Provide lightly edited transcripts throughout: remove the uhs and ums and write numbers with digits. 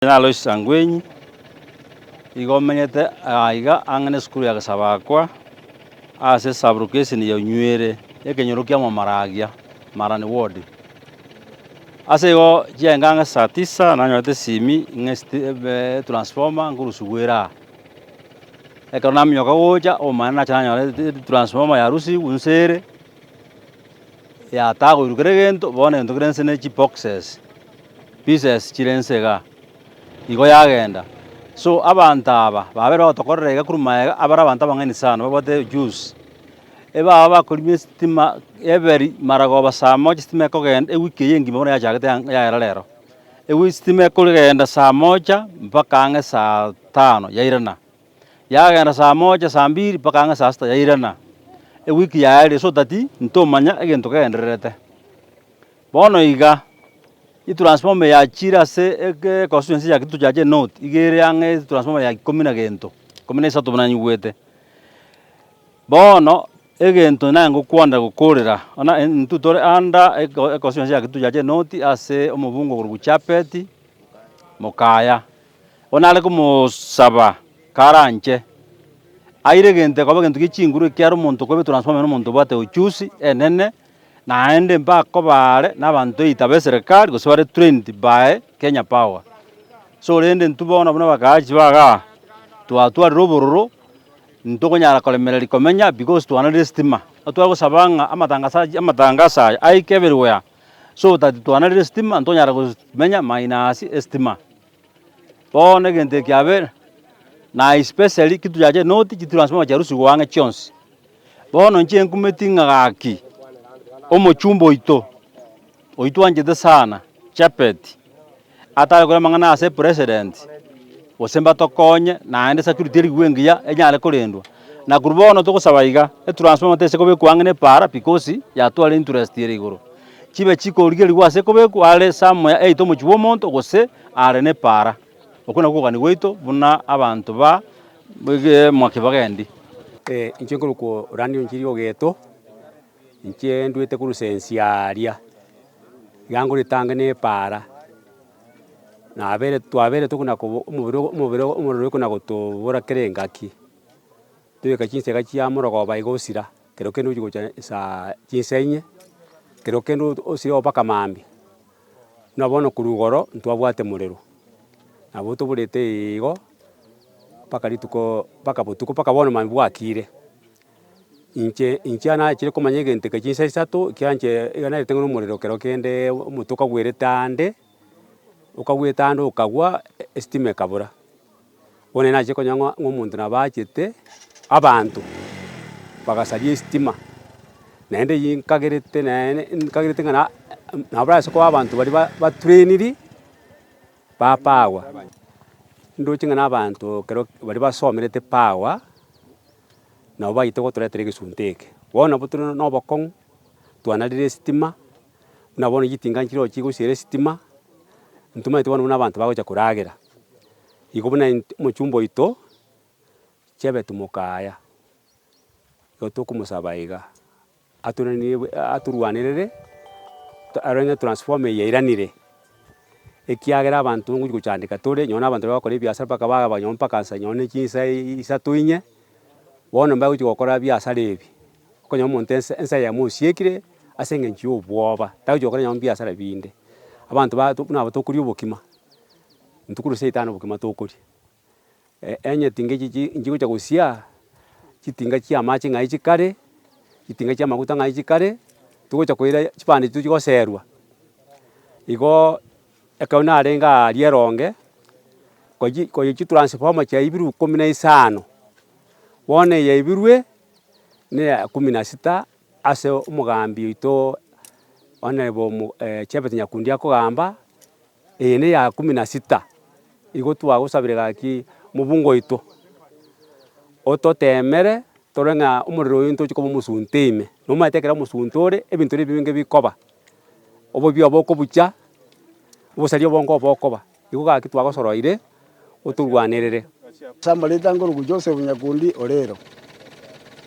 Inche Alois Angwenyi, igo omenyete aiga ang'e na esukuru ya Gesabakwa, ase esublocation ya Onywere, ekenyoro kia Mwamaragia, Marani ward. Ase igo chiaenge ang'e saa tisa nanyorete esimi ng'a esiti etransformer nkorusigwa ere aa. Ekero naminyoka gocha, obomaene nacha nanyora etransformer yarusigwe inse ere, yatagoirwe kera egento, bono egento kere inse ne chiboxes. Pieces chire inse igaa, igo yagenda. So abanto aba babere bagotokorera iga korwa magega abare abanto abang'aini sana babwate ujuzi, ebaba bakorimia esitima every maragoba saa moja esitima ekogenda ewiki eye engima bono yachagete yaera rero. Ewi esitima ekogenda saa moja mpaka ang'e saa tano yairana, yagenda saa moja saa mbiri mpaka ang'e saa sita yairana, ewiki yaerire so that ntomanya egento kegendererete. Bono iga, etransformer yachire ase eke econstituency ya Kitutu Chache North, iga ere ang'e etransformer ya ikomi na gento, ikomi na isato buna nyigwete. Bono, egento naye ngokwanera gokorera, ona intwe tore under eco econstituency ya Kitutu Chache North ase omobunge okorokwa Chapeti Mokaya. Bono nare komosaba karanche, aire egento ekoba egento gie chinguru ekiagera omonto okoba etransformer na omonto obwate ujuzi enene. Naende mbakoba are nabanto either b'eserekari gose bare trained by Kenya Power. So rende intwe bono buna abakaachi ba igaa, twatwarire obororo, ntokonyara koremereria komenya because twanarire estima. Igo twagosaba ng'a amatangasaji amatangaso aya aike everywhere so that twanarire estima ntonyara komenya minus estima. Bono egento eke kiabere, na especially kitu yacha enoti chitransformer chiarusigwe ang'e chionsi. Bono inche nkumeti ng'a gaki, omochumba oito, oyio twanchete sana, Chebet, atare kore amang'ana ase epresident, gose mbatokonye naende security erigwe engiya enyare korendwa. Na korwa bono togosaba iga, etransformer tese kobekwa ang'e na epaara because yatwara interest ere igoro. Chibe chikorigerigwa ase ekobekwa are somewhere either omochie bwa omonto gose are na epaara. Okwo nakwo okogania gwaito buna abanto ba mwakibagendi. Inche nkorokwa Randio Nchiri Ogeto, inche ndwete korwa sensi aaria, iga ngoretange na epaara, nabere twabere tokona kobo omobere omobere omorero okona gotobora kera engaki, toika chinsa iga chia morogoba iga osira, kero kende ochi gocha saa chinsa inye, kero kende osire mpaka mambia. Buna bono korwa igoro ntwabwate morero, nabo toborete igo mpaka rituko mpaka botuko mpaka bono mambia bwakire. Inche inche nachire komanya egento eke chinsa isato ekiagera inche iga narete ng'a nomorero kero kende omote okagwerete ande, okagwete ande okagwa estima ekabora. Bono nachire konya ng'a ng'a omonto nabo achete, abanto bagasaria estima, naende eywo nkagerete naende nkagerete ng'a na nabo barase koba abanto baria ba batrainiri, ba power. Ndoche ng'a na abanto ekero baria basomerete power, nabo baito gotoretera egesunte eke. Bono nabo tore na obokong'u, twanarire estima, buna bono chitinga nchire oo chigosiera estima, ntomanyete bono buna abanto bagocha koragera. Igo buna int omochumba oito, Chebet Mokaya, igo tokomosaba iga, atoranie atorwanerere, arore ng'a etransformer eye yairanire, ekiagera abanto ngochi gochandeka tore, nonye na abanto baria bagokora ebiasara mpaka bagaba nonye mpaka nsa nonye na chinsa isato inye, bono mbagochi gokora biasara ebi, okonyora omonto ensa ensa eyemo osiekire ase eng'encho ya obwoba, tagochi gokora nonye biasara binde. Abanto ba buna aba tokoria obokima. Intwe korwa seito aa nobokima tokoria, enye tinga echi chi nchigocha gosia, chitinga chia amache ng'ai chikare, chitinga chia amaguta ng'ai chikare, togocha koira chibando echio chigoserwa. Igoo ekero narenge aaria eronge, kochi konya chitransformer chiaibirwe ikomi na isano, bono eye yaibirwe, na eya kumi na sita ase omogambi oito honourable mo Chebet Nyakundi akogamba. Eye neya kumi na sita, igo twagosabire gaki mobunge oito, ototemere torore ng'a omorero oyo ntoche koba omosunte ime, nomanyete ekero omosunte ore, ebinto na ebinge bikoba, obobi obo okobucha, obosaria obonge obo okoba, igo gaki twagosoroire otorwanerere. Ase amareta nkorokwa Joseph Nyakundi Orero.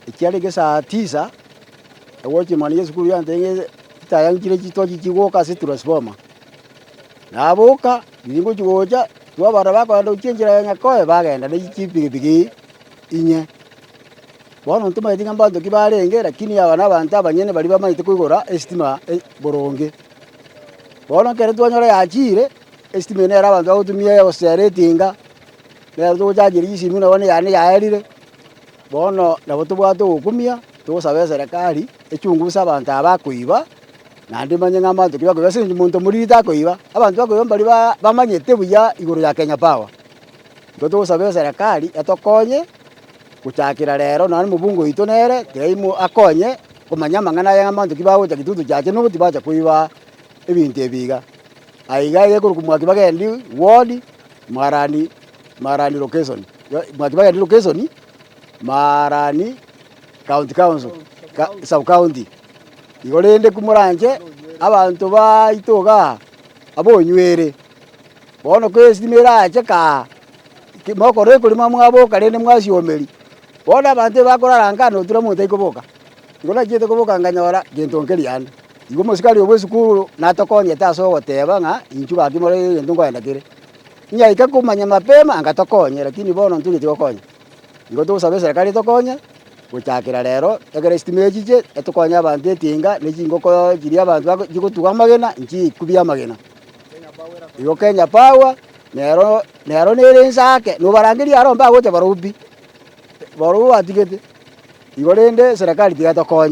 Ekiarenge saa tisa, egochimana y'esukuru yantebia ng'a chitaya nchire chitochi chigoka ase transformer. Naboka, riria ngochi gocha. Twabarora bakogenda gochia enchera ya Nyakoe bagenda ne chipigipigi inye. Bono ntomanyeti ng'a mbanto ki barenge lakini aba na abanto abanyene baria bamanyete koigora esitima boronge. Bono ekero twanyora yachiire, esitima eye nere abanto bagotumia gosera etinga, nero togochageria chisimi buna bono eyane yaerire, bono nabo tobwate ogokumia, togosaba eserekari echunguse abanto aba bakoiba, naende emanye ng'a mbanto ki bakoiba ase eng'encho monto moriri takoiba, abanto bakoiba mbaria ba bamanyete buya igoro ya Kenya Power. Igo togosaba eserekari etokonye, gochakera rero nonye omobunge oito nere, tiga imo akonye komanya amang'ana aya ng'a mbanto ki bagocha Kitutu Chache nobwo tibacha koiba ebinto ebi iga. Aiga egekorokwa Mwaki Bagendi ward, Marani Marani location, Mwaki Bagendi location, Marani county council, sub county. Igo rende komoranche abanto baito igaa, abonywere, bono ko estima erache kaa, mokore ekorima mwaboka rende mwasiomeria, bono abanto ebakorara nka notira omonto aikoboka. Igo nachiete koboka nkanyora gento nkeria ande. Igo omosikari obwo esukuru natokonyete ase ogoteba ng'a inchuo gaki more egento nkoenda kere. Inyaika komanya mapema anga tokonye lakini bono ntonyeti gokonya. Igo togosaba eserekari etokonye, gochakera rero, ekero esitima echiche, etokonye abanto etinga, ne chingoko chiria abanto bako chigotuga amagena, nchikubia amagena. Igo Kenya Power, nero nero nere inse ake, nobarangeria aro mbagocha barobwo pi, barobwo batigete, igo rende eserekari tiga etokonye.